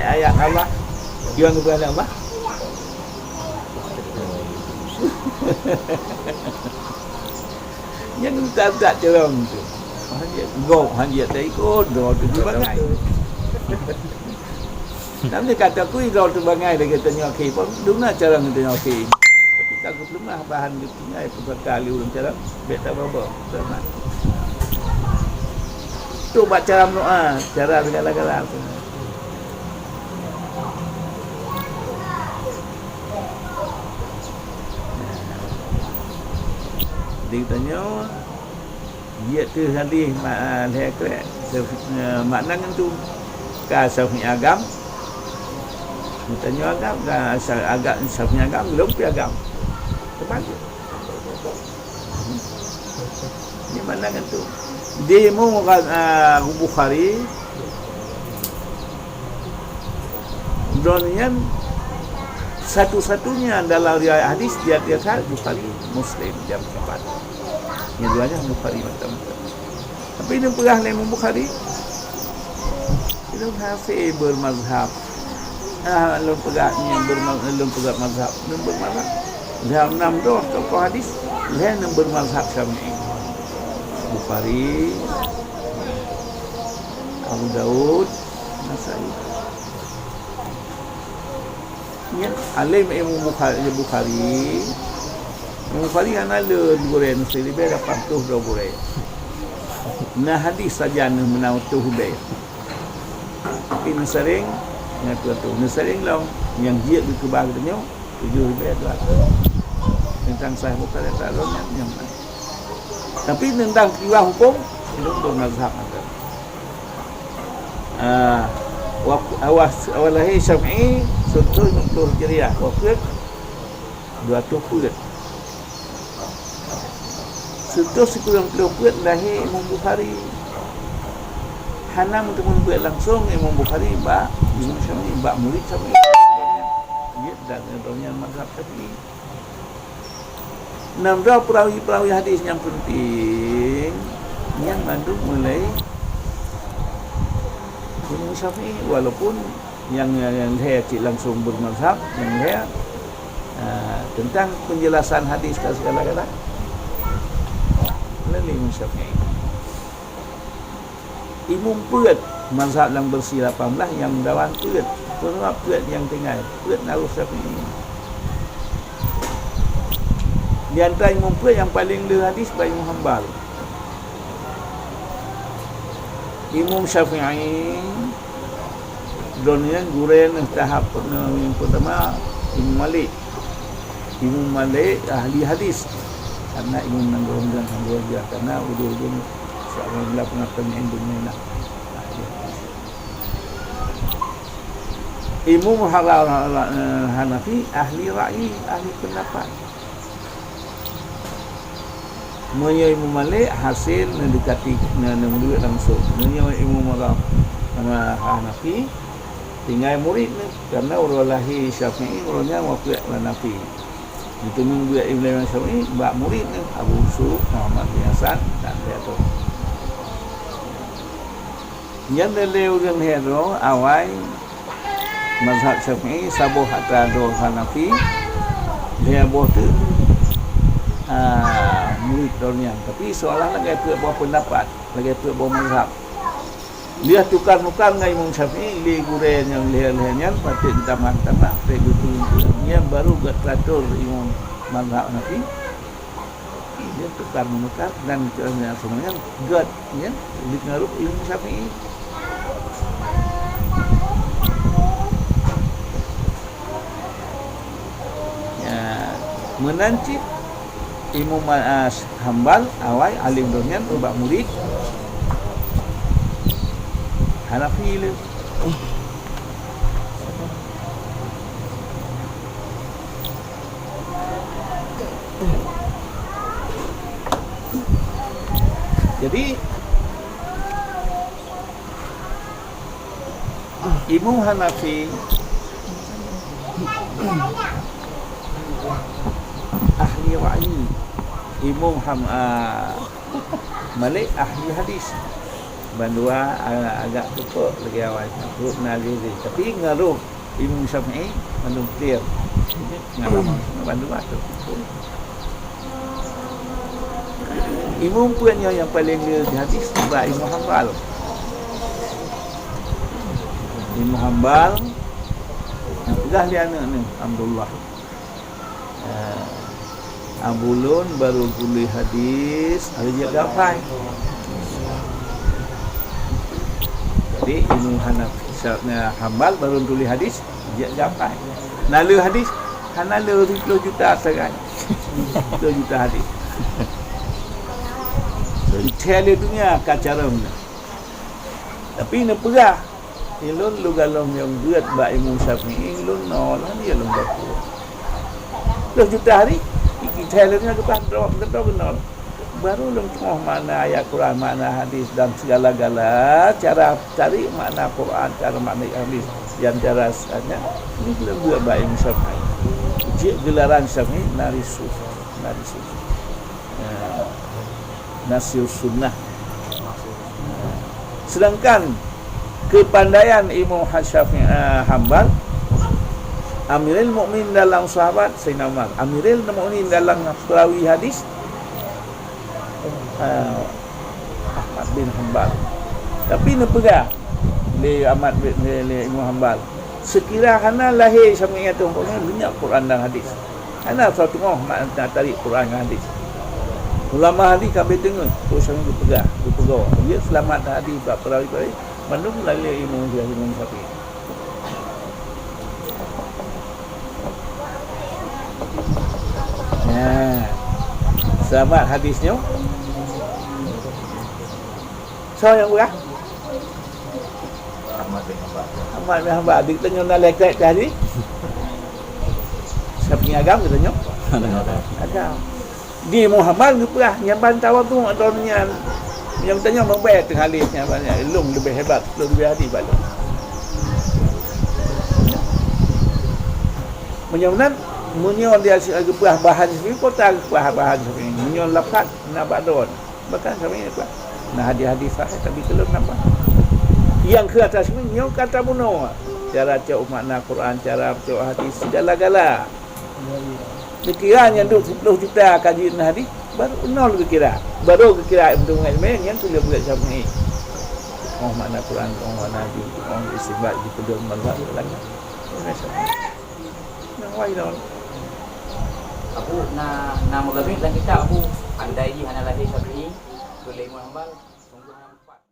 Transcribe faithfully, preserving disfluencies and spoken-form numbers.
Ayat Allah. Tuhan geupeugah lé Allah. Nyang tak-tak calon tu. Hana gob, hana taikot, droe teuh bangai. Tapi kata ku, droe teuh bangai lagèe tanyoe akhé pun, dum na cara geutanyoe akhé. Tapi ka geupeuleumah bahan geutinggai pusaka lé ureueng cara, bèk tababa, selamat. Tu bak cara meudoa, cara segala-gala. Di tanyoe, jeuet teuh hadih ma-, lhèe krek, se-, eh, makna ngon tu. Ka Syafi'i agam, tanyoe agam, ka Sya-, agam, Syafi'i agam, lôn pih agam. Terbalik. Ini makna ngon tu. Di mu, ah, Bukhari, droeneuh nyan satu-satunya dalam riwayat hadis di atas Bukhari, Muslim, dan Bukhari. Yang dua nya Bukhari mantong. Tapi neupeugah lé Imam Bukhari, Lôn hase beurmazhab. Ah, lôn peugah nyan beurma-, lôn peugah mazhab. Lôn beurmazhab. Lhèe nam droe tokoh hadis, lhèe nam beurmazhab Syafi'i. Bukhari, Abu Daud, Nasai. Nyan, além Imam Bukhari, Bukhari. Imam Bukhari hana le gurèe, meusti leubeh lapan ploh droe gurèe. Na hadis sajan meunan tujoh leubeh. Tapi neusaréng, nyan tu, tu. Neusaréng lom, nyang jeuet geukeubah geutanyoe, tujoh leubeh dua ratus. Teuntang Sahih Bukhari, tak lom nyan, nyan. Tapi teuntang kiwah hukôm, lôn beurmazhab mantong. Ah, wa-, awai, awai lahé Syafi'i, sireutôh limong ploh Hijriah, wafeuet dua ratus peuet. Sireutôh sikureueng ploh peuet lahé Imam Bukhari. Hana meuteumé beuet langsong Imam Bukhari bak Imam Syafi'i, bak murid Syafi'i. Jeuet dan droeneuh mazhab Syafi'i. Nam droe peurawi-peurawi hadis nyang peunteng, nyan mandum mulai Imam Syafi'i, walaupun nyang, nyang, nyang lhèe cit langsong beurmazhab, nyang lhèe, ah, teuntang peunjeulasan hadis ka segala-gala, meulalu Imam Syafi'i. Imum peuet mazhab nyang beureusi lapan blah nyang meudawan peuet. Peue sabab peuet nyang tinggai? Peuet na roh Syafi'i. Di antara imum peuet nyang paleng le hadis bak Imum Hambal. Imum Syafi'i, droeneuh gurèe neuh tahap nyang peutama Imum Malik. Imum Malik ahli hadis. Karena imum nyang goh lom, nyang goh lom, karena ujong-ujong Seolah-olah pernah peumimpin dunia lah. Imum Hara-, Hara-, Hanafi ahli ra'yi, ahli pendapat. Meunyoe Imum Malik hasil neudekati, ne-, neumeuduek langsung. Meunyoe Imum Hara-, Hanafi tinggai murid neuh, karena uroe lahé Syafi'i, uroe nyan wafeuet Hanafi. Geuteumeung buet Imam Syafi'i bak murid nyan, Abu Yusuf, Muhammad bin Hasan, dan lhèe droe. Nyan lé ureueng lhèe droe awai mazhab Syafi'i, saboh atra droe Hanafi, lhèe boh teuk, ah, murid droe nyan. Tapi seolah lagèe peuet boh peundapat, lagèe peuet boh mazhab. Lheueh tukar-nukar ngon Imam Syafi'i, lé gurèe nyang lhèe-lhèe nyan, patéh geutamah-tamah, patéh geuteuntèe. Nyan baru gèt teuatur Imam mazhab Hanafi. Dia tukar-menukar dan keuneuk semuanya gèt, nyan, dipengaruh Imam Syafi'i. Ya, meunan cit Imam, ah, Hambal awai alim droe nyan ubak murid Hanafi lé. Jadi, Imam Hanafi ahli ra'yi, Imam Ham-, ah, Malik ahli hadis. Bandua, a-, agak teupok lagèe awai. Huruf na lé-lé. Tapi ngon roh Imam Syafi'i, bandum clear. Jadi, ngon lama, bandua teupok. Imam peue nyoe nyang paleng le di hadis? Bak Imam Hambal. Imam Hambal, nyang peugah lé aneuk nyoe, Abdullah. Ah, Abu lôn barô tuléh hadis, hari jeuet geuhafai. Jadi, Imam Hanaf-, Sya-, Hambal barô tuléh hadis, jeuet geuhafai. Na le hadis, hana le siploh juta sagai. Siploh juta hadis. Ithèe lé donya ka carông na. Tapi neupeugah, "Ilôn lôn galom nyang beuet bak Imam Syafi'i, lôn nol, hana lôn baku." Siploh juta hadis, ithèe lé donya geupeugah droe, geupeugah nol. Barô lôn teungoh makna ayat Quran, makna hadis dan segala-gala cara cari makna Quran, cara makna hadis, dan cara seterusnya, ini lôn beuet bak Imam Syafi'i. Jeuet geularan Syafi'i, na resource, na resource. Ya. Nasir Sunnah. Sedangkan kepandaian Imam Syafi'i, eh, Hambal, Amirul Mukminin dalam sahabat, Sayyidina Umar. Amirul Mukminin dalam perawi hadis, eh, Ahmad bin Hambal. Tapi neupeugah lé Ahmad bin, lé, lé Imam Hambal, sekira hana lahé Syafi'i ateueh Quran, lenyap Quran dan hadis. Hana soe teungoh makna tarik Quran ngon hadis. Ulama hadis ka beudeungoe, peue Syafi'i geupeugah, geupeugoe. Jeuet seulamat hadis bak perawi-perawi, mandum lalé ilmu Imam Syafi'i. Nah, seulamat hadis nyoe. Soe nyang peugah? Ahmad bin Hanbal. Ahmad bin Hanbal. Di tanyoe na lé krek tadi. Siapa yang agam kita nyoe? Agam. Di Muhammad geupeugah nyan ban tawadhu atau nyan. Nyang tanyoe meubai teuh hadis nyan ban nyan. Lôn leubeh hebat, lôn leubeh hadis bak lôn. Meunyoe nan, meunyoe dia si-, geupeugah bahan sendiri, kota geupeugah bahan sendiri. Meunyoe lafaz na bak droe. Bahkan sampai ni, Tuan. Nah, hadis-hadis sahih tapi belum nampak. Yang ke atas ni, nyoe ka tabunoe. Cara cok makna Quran, cara cok hadis, segala-gala. Dikira nyang duek siploh juta ka jeuet na hadis, baru nol geukira. Baru geukira ilmu ilmu yang tu dia buat sama ni. Oh, makna Quran, oh, makna hadis, oh, istinbat, dipedoman, segala-galanya. Ini macam ni. Nyang wai nol. Abu, na, na meugamit lam kitab, Abu. Andai jih hana lahé Syafi'i, keu lé Imam Hambal.